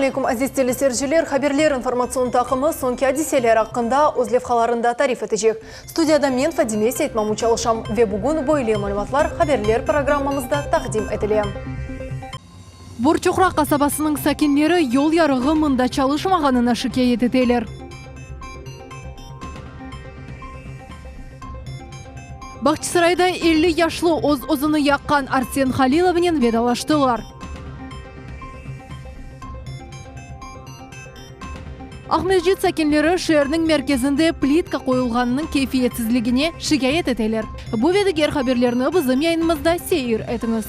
Selâm aleyküm, aziz teleseyirciler! Haberler informatsion taqımı soñki adiseler aqqında öz levhalarında tarif etecek. Studiyada men, Fadime Seytmamut çalışam ve bugün böyle malümatlar haberler programmamızda taqdim etile. Borçoqraq qasabasınıñ sakinleri yol yarığı mında çalışmağanına şikâyet eteler. Bağçasarayda 50 yaşlı öz-özüni yaqqan Arsen Halilovnen vedalaştılar. Aqmescit sakinleri şeerniñ merkezinde plitka qoyulğanınıñ keyfiyetsizligine şikâyet eteler. Bu ve diger haberlerni bizim yayınımızda seyir etiñiz.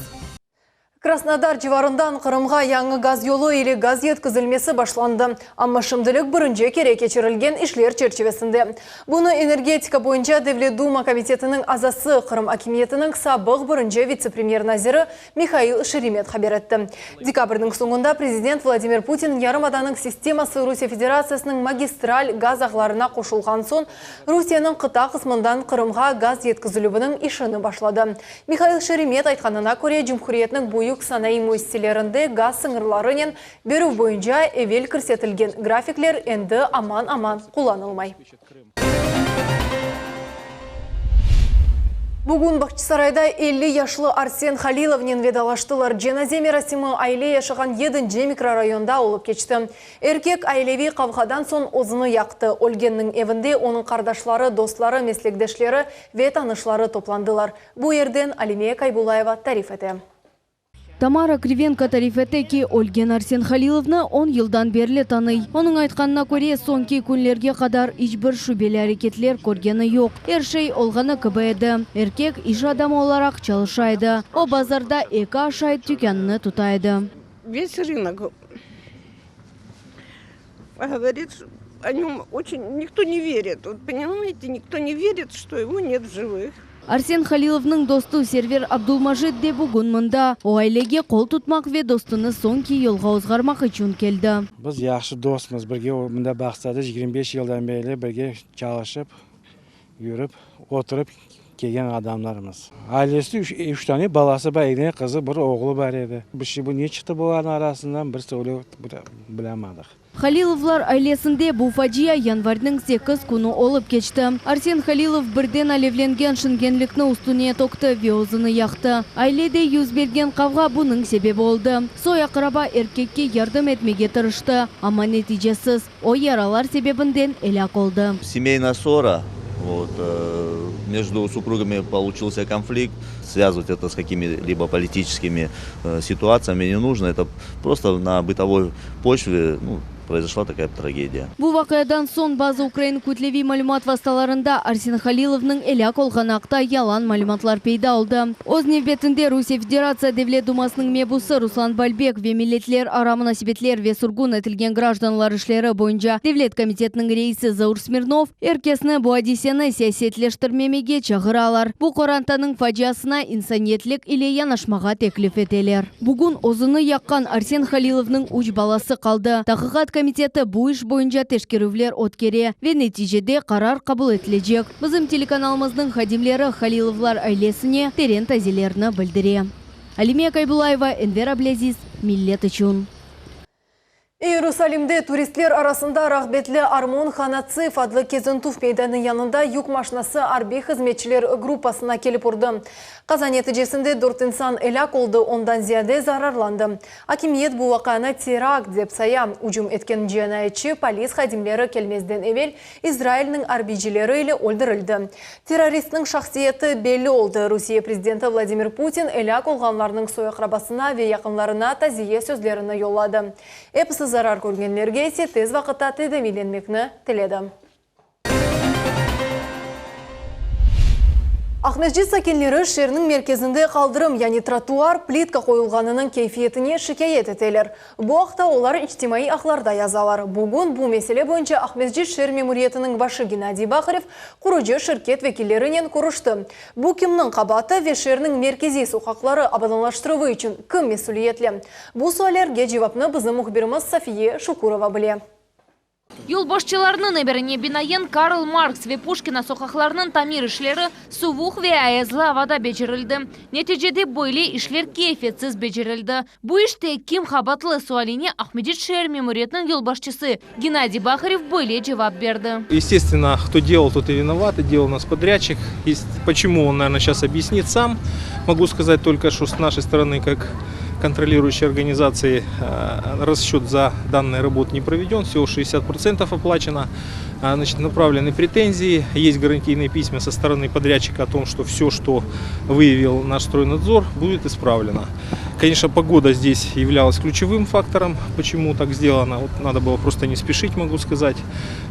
Krasnodar civarından Qırımğa yañı gaz yolu ile gaz yetkizilmesi başlandı, amma şimdilik birinci kere keçirilgen işler çerçivesinde. Bunı Energetika boyunca Devlet Duma komitetiniñ azası, Qırım akimiyetiniñ sabıq birinci vitse-premyer naziri Mihail Şeremet haber etti. Dekabrniñ soñunda prezident Vladimir Putin yarımadanıñ sisteması Rusiye Federatsiyasınıñ magistral gaz ağlarına qoşulğan soñ Rusiyeniñ qıta qısmından Qırımğa gaz yetkizilüviniñ işini başladı. Mihail Şeremet aytqanına köre, cumhuriyetniñ büyük sanayı müessiselerinde gaz sıñırlarınen berüv boyunca evel kirsetilgen grafikler endi aman-aman qullanılmay. Bugün Bağçasarayda 50 yaşlı Arsen Halilovnen vedalaştılar. Cenaze merasimi aile yaşağan yedinci mikrorayonda olıp keçti. Erkek aileviy qavğadan soñ özüni yaqtı. Ölgenniñ evinde onıñ qardaşları, dostları, meslekdeşleri ve tanışları toplandılar. Bu yerden Alime Kaybulayeva tarif ete. Tamara Krivenko tarif ete ki, ölgen Arsen Halilovnı on yıldan berli tanıy. Onıñ aytqanına köre, soñki künlerge qadar iç bir şübeli areketler körgeni yoq. Er şey olğanı kibi edi. Erkek iş adamı olaraq çalışa edi. O, bazarda eki aşayt tükânını tuta edi. Ves rınok govorit, o nöm oçün nikto ne verit, vot ponimayete, nikto ne verit, çto ego net v jivıh. Arsen Halilovnıñ dostu Server Abdulmajit de bugün mında. O, ailege qol tutmaq ve dostunı soñki yolğa ozğarmaq içün keldi. Biz yahşı dostmız, birge mında Bağçasarayda 25 yıldan berli birge çalışıp, yürip, oturıp kelgen adamlarmız. Ailesinde üç tane balası bar, eki qızı, bir oğlu bar edi. Bir şey bu ne çıqtı bularnıñ arasından, bir söyle bilemadıq. Halilovlar ailesinde bu facia yanvarniñ 8 künü olıp keçti. Arsen Halilov birden alevlengen şingenlikni üstüne tökti ve özüni yaqtı. Ailede yüz bergen qavğa bunıñ sebebi oldı. Soy-aqraba erkekke yardım etmege tırıştı, amma neticesiz, o yaralar sebebinden elâk oldı. Семейная ссора, вот, между супругами получился конфликт. Связывать это с какими-либо политическими ситуациями не нужно. Это просто на бытовой почве, ну, произошла такая трагедия. Bu vaqiadan soñ bazı ukrain kütleviy malümat vastalarında Arsen Halilovnıñ elâk olğanı aqta yalan malümatlar peyda oldı. Öz nevbetinde Rusiye Federatsiya Devlet Dumasınıñ mebusı Ruslan Balbek ve Milletlerara munasebetler ve sürgün etilgen grajdanlar işleri boyunca Devlet komitetiniñ reisi Zaur Smirnov er kesni bu adiseni siyasetleştirmemege çağıralar, bu qorantanıñ faciasına insaniyetlik ile yanaşmağa teklif eteler. Bugün özüni yaqqan Arsen Halilovnıñ üç balası qaldı. Taqiqat komiteti bu iş boyunca teşkerüvler ötkere ve neticede qarar qabul etilecek. Bizim telekanalımıznıñ hadimleri Halilovlar ailesine teren tazilerini bildire. Alime Kaybulayeva, Enver Ablâziz, Millet içün. İyerusalimde turistler arasında rağbetli Armon HaNatsiv adlı kezintüv meydanı yanında yük maşinası arbiy hızmetçiler gruppasına kelip urdı. Qaza neticesinde dört insan elâk oldı, ondan ziyade zararlandı. Akimiyet bu vaqianı terakt dep saya. Ücüm etken cinayetçi polis hadimleri kelmezden evel İzrailniñ arbiycileri ile öldürildi. Terroristniñ şahsiyeti belli oldı. Rusiye prezidenti Vladimir Putin elâk olğanlarnıñ soy-aqrabasına ve yaqınlarına taziye sözlerini yolladı. Episi zarar körgenlerge ise tez vaqıtta tedaviylenmekni tiledi. Aqmescit sakinleri şeerniñ merkezinde qaldırım, yani trotuar, plitka qoyulğanınıñ keyfiyetine şikâyet eteler. Bu aqta olar içtimaiy ağlarda yazalar. Bugün bu mesele boyunca Aqmescit şeer memuriyetiniñ başı Gennadiy Baharev qurucı şirket vekillerinen körüşti. Bu kimniñ qabaatı ve şeerniñ merkeziy soqaqları abadanlaştıruvı içün kim mesüliyetli? Bu suallerge cevapnı bizim mühbirimiz Safiye Şukurova bile. Yolbaşçılarnıñ emirine binaen, Karl Marks ve Puşkina soqaqlarınıñ tamir işleri suvuq ve ayazlı avada becerildi. Neticede böyle işler keyfiyetsiz becerildi. Bu işte kim qabaatlı sualine Aqmescit şeer memuriyetiniñ yolbaşçısı Gennadiy Baharev böyle cevap berdi. Естественно, кто делал, тот и виноват, и делал у нас подрядчик. Почему, он, наверное, сейчас объяснит сам. Могу сказать только, что с нашей стороны, как контролирующей организации, расчет за данные работы не проведен, всего 60% оплачено. Значит, направлены претензии, есть гарантийные письма со стороны подрядчика о том, что все, что выявил наш стройнадзор, будет исправлено. Конечно, погода здесь являлась ключевым фактором, почему так сделано. Вот надо было просто не спешить, могу сказать.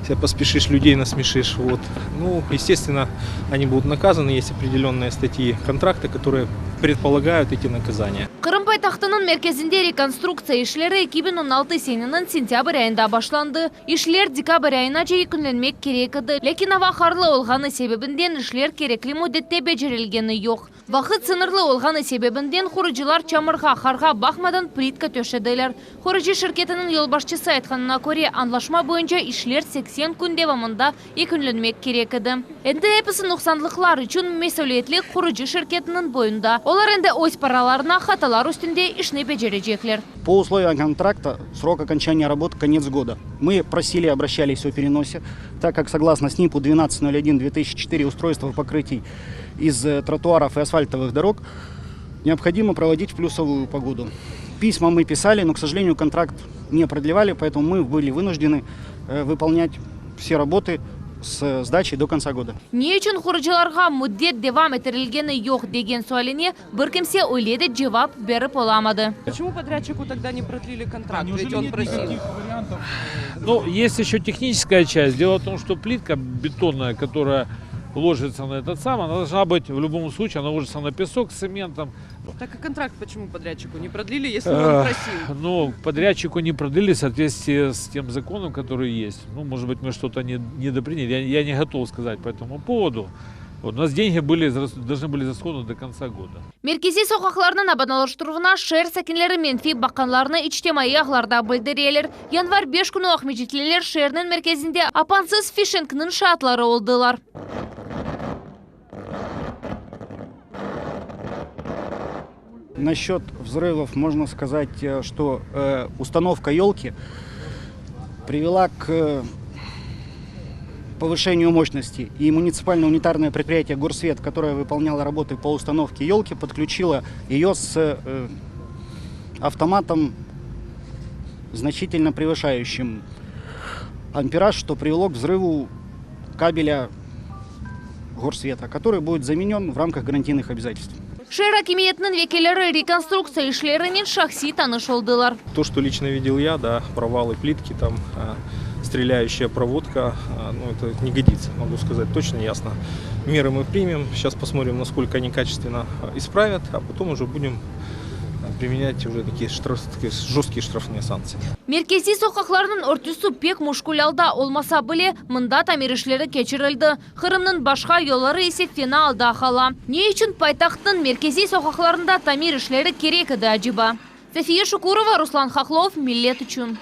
Если поспешишь, людей насмешишь. Вот. Ну, естественно, они будут наказаны. Есть определенные статьи контракта, которые предполагают эти наказания. Qırım paytahtınıñ merkezinde rekonstruktsiya işleri 2016 seneniñ sentâbr ayında başlandı. İşler dekabr ayınace yekünlenmek kerek edi. Lâkin ava qarlı olğanı sebebinden işler kerekli müddette becerilgeni yoq. Vaqıt sıñırlı olğanı sebebinden qurucılar çamurğa, qarğa baqmadan plitka töşediler. Qurucı şirketiniñ yolbaşçısı aytqanına köre, añlaşma boyunca işler 80 kün devamında yekünlenmek kerek edi. Endi episi nuqsanlıqlar içün mesüliyetlik qurucı şirketiniñ boyunda. Olar endi öz paralarına hatalar üstünde işni becerecekler. По условиям контракта срок окончания работ конец года. Мы просили, обращались о переносе, так как согласно СНИПу 12.01.2004 устройство покрытий из э, тротуаров и асфальтовых дорог необходимо проводить в плюсовую погоду. Письма мы писали, но, к сожалению, контракт не продлевали, поэтому мы были вынуждены э, выполнять все работы с сдачей до конца года. Ne içün qurucılarğa müddet devam ettirilgeni yoq degen sualine bir kimse öyle de cevap berip olamadı. Почему подрядчику тогда не продлили контракт? Ведь он просил. Ну, есть еще техническая часть. Дело в том, что плитка бетонная, которая ложится на этот сам, она должна быть в любом случае, она ложится на песок с цементом. Так и контракт почему подрядчику не продлили, если он просил? Ну, подрядчику не продлили в соответствии с тем законом, который есть. Ну, может быть, мы что-то не, недоприняли. Я, я не готов сказать по этому поводу. Вот, у нас деньги были, должны были израсходованы до конца года. Merkeziy soqaqlarnıñ abadanlaştıruvına şeer sakinleri menfiy baqqanlarını içtimaiy ağlarda bildireler. Yanvar 5 künü aqmescitliler şeerniñ merkezinde apansız fişenkniñ şaatları oldılar. Насчет взрывов можно сказать, э, что э, установка елки привела к повышению мощности. И муниципальное унитарное предприятие «Горсвет», которое выполняло работы по установке елки, подключило ее с э, автоматом, значительно превышающим ампераж, что привело к взрыву кабеля Горсвета, который будет заменен в рамках гарантийных обязательств. Şeer akimiyetiniñ vekilleri rekonstruktsiya işlerinen şahsiy tanış oldılar. То, что лично видел я, да, провалы плитки, там, стреляющая проводка, ну, это не годится, могу сказать точно, ясно. Меры мы примем, сейчас посмотрим, насколько они качественно исправят, а потом уже будем применять уже такие, штраф, такие жесткие штрафные санкции. Merkeziy soqaqlarnıñ örtüsi pek müşkül alda olmasa bile, mında tamir işleri keçirildi. Qırımnıñ başqa yolları ise fena alda qala. Ne içün paytahtnıñ merkeziy soqaqlarında tamir işleri kerek edi aceba? Safiye Şukurova, Ruslan Hahlov, Millet içün.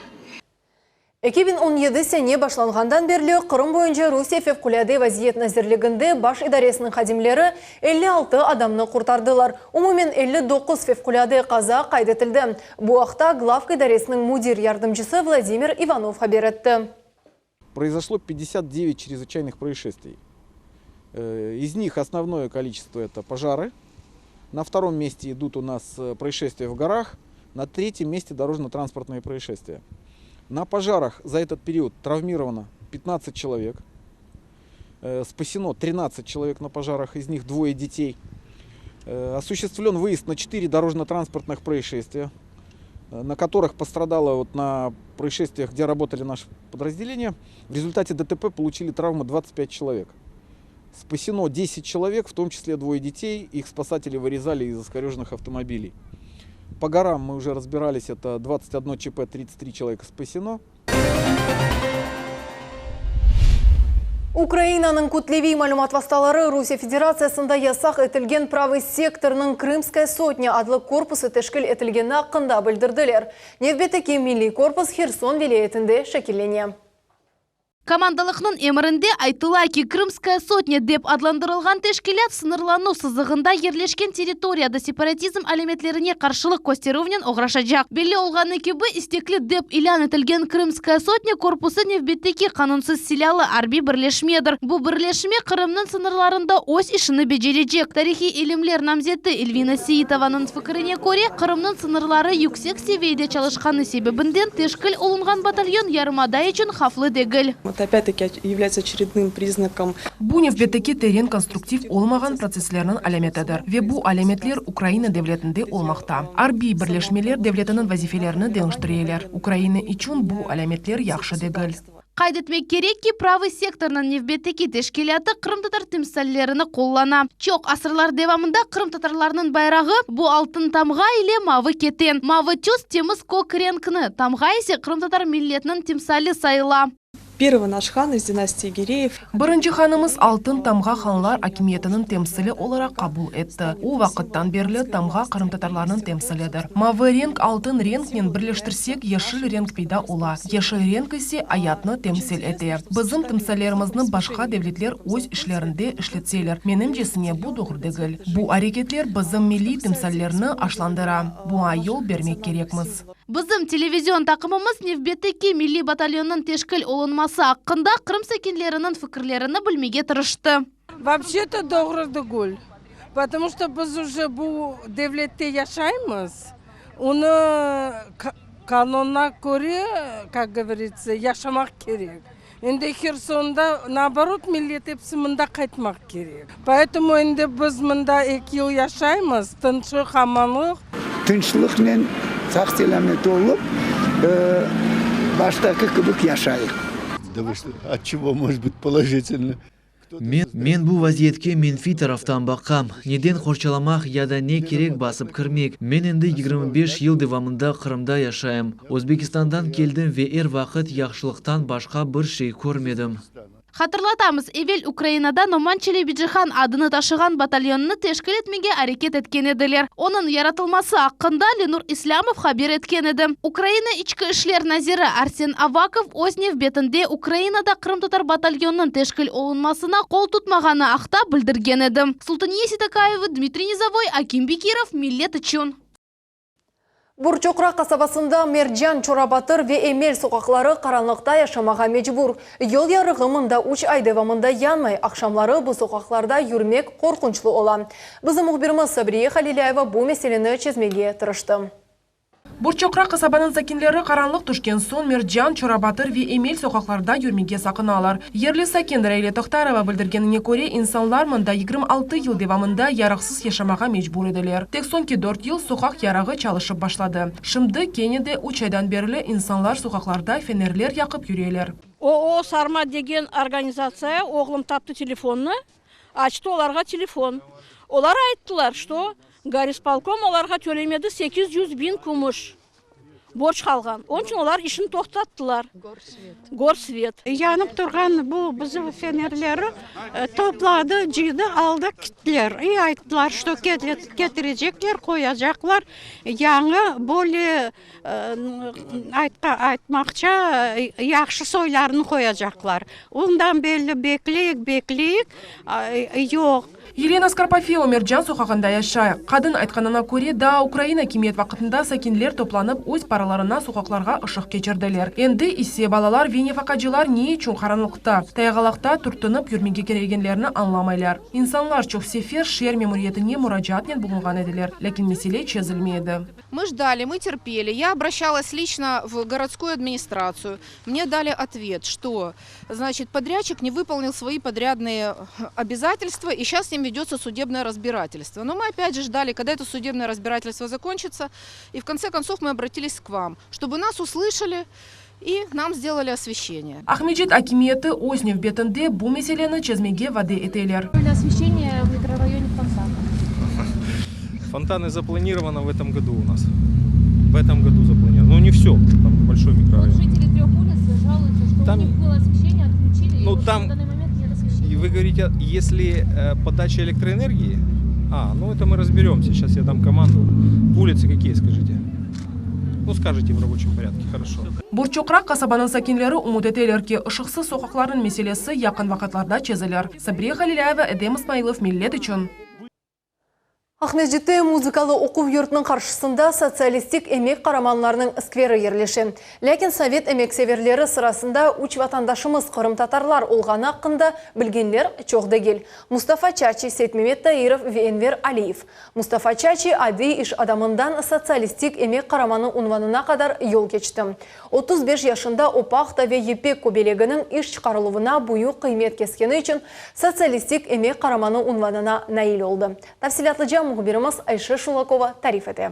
2017 sene başlanğandan berli Qırım boyunca Rusiye Fevqulâde vaziyet nazirliginde baş idaresiniñ hadimleri 56 adamnı qurtardılar. Umumen 59 fevqulâde qaza qayd etildi. Bu aqta Glavk idaresiniñ müdir yardımcısı Vladimir İvanov haber etti. Произошло 59 чрезвычайных происшествий. Э, из них основное количество это пожары. На втором месте идут у нас э, происшествия в горах. На третьем месте дорожно-транспортные происшествия. На пожарах за этот период травмировано 15 человек. Э, спасено 13 человек на пожарах, из них двое детей. Осуществлен выезд на 4 дорожно-транспортных происшествия, на которых пострадало вот на происшествиях, где работали наши подразделения. В результате ДТП получили травмы 25 человек. Спасено 10 человек, в том числе двое детей. Их спасатели вырезали из искореженных автомобилей. По горам мы уже разбирались, это 21 ЧП, 33 человека спасено. Ukrainanıñ kütleviy malümat vastaları Rusiye Federatsiyasında yasaq etilgen Pravıy sektornıñ Krımskaya sotnâ adlı korpusı teşkil etilgeni aqqında bildirdiler. Nevbetteki milliy korpus Herson vilâyetinde şekillene. Komandalıqnıñ emirinde aytıla ki, Krımskaya sotnâ dep adlandırılğan teşkilât sıñırlanuv sızığında yerleşken territoriyada separatizm alâmetlerine qarşılıq kösterüvnen oğraşacaq. Belli olğanı kibi, istekli dep ilân etilgen Krımskaya sotnâ korpusı nevbetteki qanunsız silâlı arbiy birleşmedir. Bu birleşme Qırımnıñ sıñırlarında öz işini becerecek. Tarihiy ilimler namzeti Elvina Seitovanıñ fikirine köre, Qırımnıñ sıñırları yüksek seviyede çalışqanı sebebinden teşkil olunğan batalyon yarımada içün havflı degil. Это опять-таки является очередным признаком. Bu nevbetteki teren konstruktiv olmağan protsesslerniñ alâmetidir. Ve bu alâmetler Ukraina devletinde olmaqta. Arbiy birleşmeler devletiniñ vazifelerini deñiştireler. Ukraina içün bu alâmetler yahşı degil. Qayd etmek kerek ki, Pravıy sektornıñ nevbetteki teşkilâtı qırımtatar timsallerini qullana. Çoq asırlar devamında qırımtatarlarnıñ bayrağı, bu altın tamğa ile mavı keten. Mavı tüs temiz kök renkni, tamğa ise qırımtatar milletiniñ timsali sayıla. Первый наш хан из династии Гиреев. Birinci hanımız altın tamğa hanlar akimiyetiniñ temsili olaraq qabul etti. O vaqıttan berli tamğa qırımtatarlarnıñ temsilidir. Mavı renk altın renknen birleştirsek yeşil renk peyda ola, yeşil renk ise ayatnı temsil ete. Bizim timsallerimizni başqa devletler öz işlerinde işletseler, menimcesine bu doğru degil. Bu areketler bizim milliy timsallerni aşlandıra. Buña yol bermek kerekmiz. Bizim televizion taqımımız nevbetteki milliy batalyonnıñ teşkil olunması aqqında Qırım sakinleriniñ fikirlerini bilmege tırıştı. Вообще-то doğru degil, потому что biz уже bu devlette yaşaymız, onı qanunına köre, как говорится, yaşamaq kerek. Endi Hersonda, naoborot, millet episi mında qaytmaq kerek. Poetomu endi biz mında eki yıl yaşaymız, tınçlıq, amanlıq. Tınçlıqnen, sağ-selâmet olıp, baştaki kibi yaşayıq. Да вы что, от чего может быть положительно? Men, men bu vaziyetke menfiy taraftan baqam. Neden qorçalamaq ya da ne kerek basıp kirmek? Men endi 25 yıl devamında Qırımda yaşayım. Özbekistandan keldim ve er vaqıt yahşılıqtan başqa bir şey körmedim. Hatırlatamız, evel Ukrainada Noman Çelebicihan adını taşığan batalyonnı teşkil etmege areket etken ediler. Onıñ yaratılması aqqında Lenur İslâmov haber etken edi. Ukraina İçki işler naziri Arsen Avakov öz nevbetinde Ukrainada qırımtatar batalyonınıñ teşkil olunmasına qol tutmağanı aqta bildirgen edi. Sultaniye Seytakayeva, Dmitriy Nizovoy, Akim Bekirov, Millet içün. Burçoqraq qasabasında Mercan, Çorabatır ve Emel soqaqları qaranlıqta yaşamağa mecbur. Yol yarığı mında üç ay devamında yanmay, aqşamları bu soqaqlarda yürmek qorqunçlı ola. Bizim mühbirimiz Sabriye Halilâyeva bu meseleni çezmege tırıştı. Burçoqraq qasabanıñ sakinleri qaranlıq tüşken soñ Mercan, Çorabatır ve Emel soqaqlarda yürmege saqınalar. Yerli sakin Raile Tohtarova bildirgenine köre, insanlar mında 26 yıl devamında yarıqsız yaşamağa mecbur ediler. Tek soñki dört yıl soqaq yarığı çalışıp başladı. Şimdi kene de üç aydan berli insanlar soqaqlarda fenerler yaqıp yüreler. OO Sarma degen organizatsiya, oğlum taptı telefonnı, açtı olarğa telefon. Olar ayttılar, что gorispolkom olarğa tölemedi 800 biñ kümüş borc qalğan. Onıñ içün olar işini toqtattılar. Gorsvet. Yanıp turğan bu bizim fenerleri topladı, cıydı, aldı, kittiler. İ ayttılar, что ketirecekler, qoyacaqlar yañı, bolее aytmaqça, yahşı soylarını qoyacaqlar. Ondan berli bekleyik, bekleyik, yoq. Yelena Skarpafilo Mercan soqağında yaşay. Qadın aytqanına köre, daa ukrain akimiyet vaqtında sakinler toplanıp, öz paralarına soqaqlarğa ışıq keçirdiler. Endi ise balalar ve nefaqacılar ne içün qaranlıqta, tayğalaqta türtünip yürmege keregenlerini añlamaylar. İnsanlar çoq sefer şeer memuriyetine muracaatnen bulunğan ediler, lâkin mesele çezilmedi. Мы ждали, мы терпели. Я обращалась лично в городскую администрацию. Мне дали ответ, что значит, подрядчик не выполнил свои подрядные обязательства, и сейчас с ним ведется судебное разбирательство. Но мы опять же ждали, когда это судебное разбирательство закончится, и в конце концов мы обратились к вам, чтобы нас услышали и нам сделали освещение. Aqmescit akimiyeti öz nevbetinde bu meseleni çezmege vade eteler. Освещение в микрорайоне Фонтана. Фонтаны запланировано в этом году у нас. В этом году запланировано. Ну не все, там большой микрорайон. Жители трех улиц жалуются, что Там- у них было освещение, отключили, Ну, и вот там- на данный момент нет освещения. И вы говорите, если э, подача электроэнергии? А, ну это мы разберемся. Сейчас я дам команду. Улицы какие, скажите? Ну, скажете в рабочем порядке, хорошо. Borçoqraq qasabanıñ sakinleri ümüt eteler ki, ışıqsız soqaqlarnıñ meselesi yaqın vaqıtlarda çezilir. Sabriye Halilâyeva, Edem İsmailov, Millet içün. Aqmescitte muzıkalı oquv yurtınıñ qarşısında Sotsialistik emek qaramanlarınıñ skveri yerleşe. Lâkin sovet emekseverleri sırasında üç vatandaşımız qırımtatarlar olğanı aqqında bilgenler çoq degil, Mustafa Çaçi, Seytmemet Tairov ve Enver Aliyev. Mustafa Çaçi adiy iş adamından Sotsialistik emek qaramanı unvanına qadar yol keçti. 35 yaşında o pahta ve yipek köbeleginiñ iş çıqarıluvına büyük qıymet keskeni içün Sotsialistik emek qaramanı unvanına nail oldı. Tafsilâtlıca mühbirimiz Ayşe Şulakova tarif ete.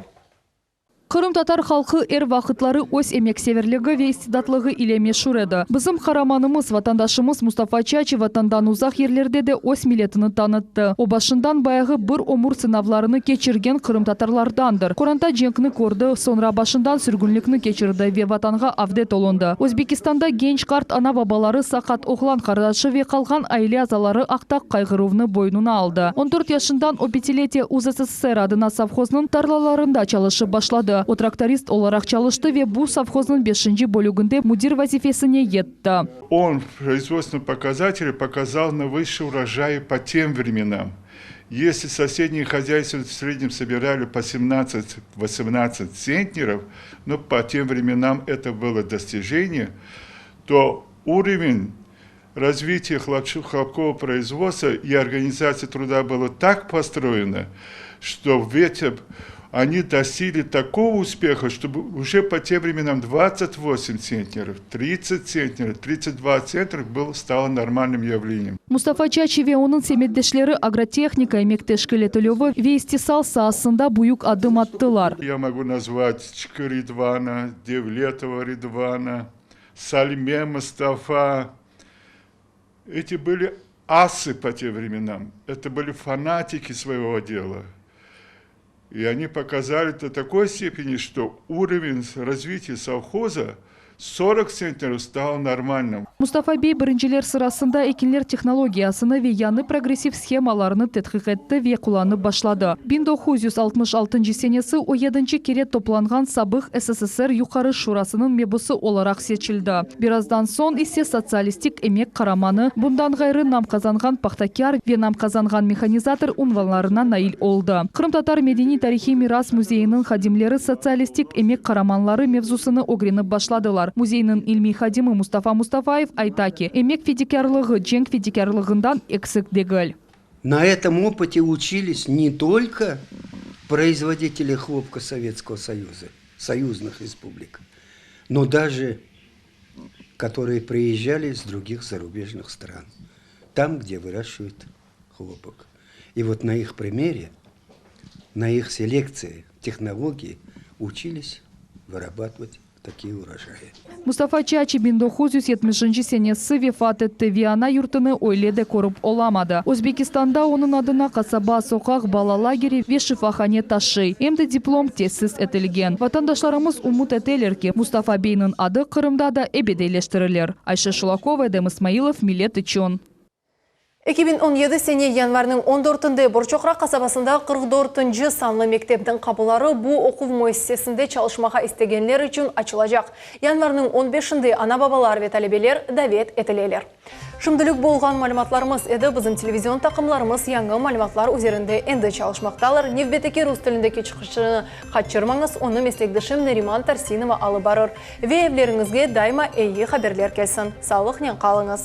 Qırımtatar halqı er vaqıtları öz emekseverligi ve istidatlığı ile meşur edi. Bizim qaramanımız, vatandaşımız Mustafa Çaçi vatandan uzaq yerlerde de öz milletini tanıttı. O başından bayağı bir ömür sınavlarını keçirgen qırımtatarlardandır. Qoranta cenkni kördi, soñra başından sürgünlikni keçirdi ve vatanğa avdet olundı. Özbekistanda genç qart ana-babaları, saqat oğlan qardaşı ve qalğan aile azaları aqta qayğıruvnı boynuna aldı. On dört yaşından o Pyatiletiya UZSSR adına sovhoznıñ tarlalarında çalışıp başladı. O traktorist olaraq çalıştı ve bu sovhoznıñ beşinci bölüginde müdir vazifesine yetti. On производственные показатели показал на высшие урожаи по тем временам. Если соседние хозяйства в среднем собирали по 17-18 центнеров, ну, по тем временам это было достижение, то уровень развития хлопкового производства и организация труда было так построено, что в этом они достигли такого успеха, чтобы уже по тем временам 28 центнеров, 30 центнеров, 32 центнеров было, стало нормальным явлением. Mustafa Çaçi ve onıñ semetdeşleri agrotehnika, emek teşkil etilüvi ve istisal saasında büyük adım attılar. Я могу назвать Чкы Ридвана, Девлетова Ридвана, Салме Мустафа. Эти были асы по тем временам, это были фанатики своего дела. И они показали до такой степени, что уровень развития совхоза 40 центнеров стал нормальным. Mustafa bey birinciler sırasında ekinler tehnologiyasını ve yañı progressiv shemalarnı tedqiq etti ve qullanıp başladı. 1966 senesi o yedinci kere toplanğan sabıq SSSR Yuqarı Şurasınıñ mebusı olaraq seçildi. Birazdan soñ ise Sotsialistik emek qaramanı, bundan ğayrı nam qazanğan pahtakâr ve nam qazanğan mehanizator unvanlarına nail oldı. Qırımtatar medeniy-tarihiy miras müzeyiniñ hadimleri Sotsialistik emek qaramanları mevzusını ögrenip başladılar. Müzeyniñ ilmiy hadimi Mustafa Mustafayev ayta ki, emek fedikârlığı cenk fedikârlığından eksik degil. На этом опыте учились не только производители хлопка Советского Союза, союзных республик, но даже которые приезжали из других зарубежных стран, там, где выращивают хлопок. И вот на их примере, на их селекции, технологии учились вырабатывать такие урожаи. Mustafa Çaçi 1970 senesi vefat etti ve ana yurtını öyle de körip olamadı. Özbekistanda onıñ adına qasaba, soqaq, bala lageri ve şifahane taşıy. Em de diplom tesis etilgen. Vatandaşlarımız ümüt eteler ki, Mustafa beyniñ adı Qırımda da ebediyleştirilir. Ayşe Şulakova, Edem İsmailov, Millet içün. 2017 sene yanvarniñ 14-ünde Borçoqraq qasabasında 44-nci sanlı mektepniñ qapıları bu oquv müessisesinde çalışmağa istegenler içün açılacaq. Yanvarniñ 15-inde ana-babalar ve talebeler davet etileler. Şimdilik bu olğan malümatlarımız edi. Bizim televizion taqımlarımız yañı malümatlar üzerinde endi çalışmaqtalar. Nevbetteki rus tilindeki çıqışını qaçırmañız, onı meslekdeşim Neriman Tarsinova alıp barır. Ve evleriñizge daima eyi haberler kelsin. Sağlıqnen qalıñız.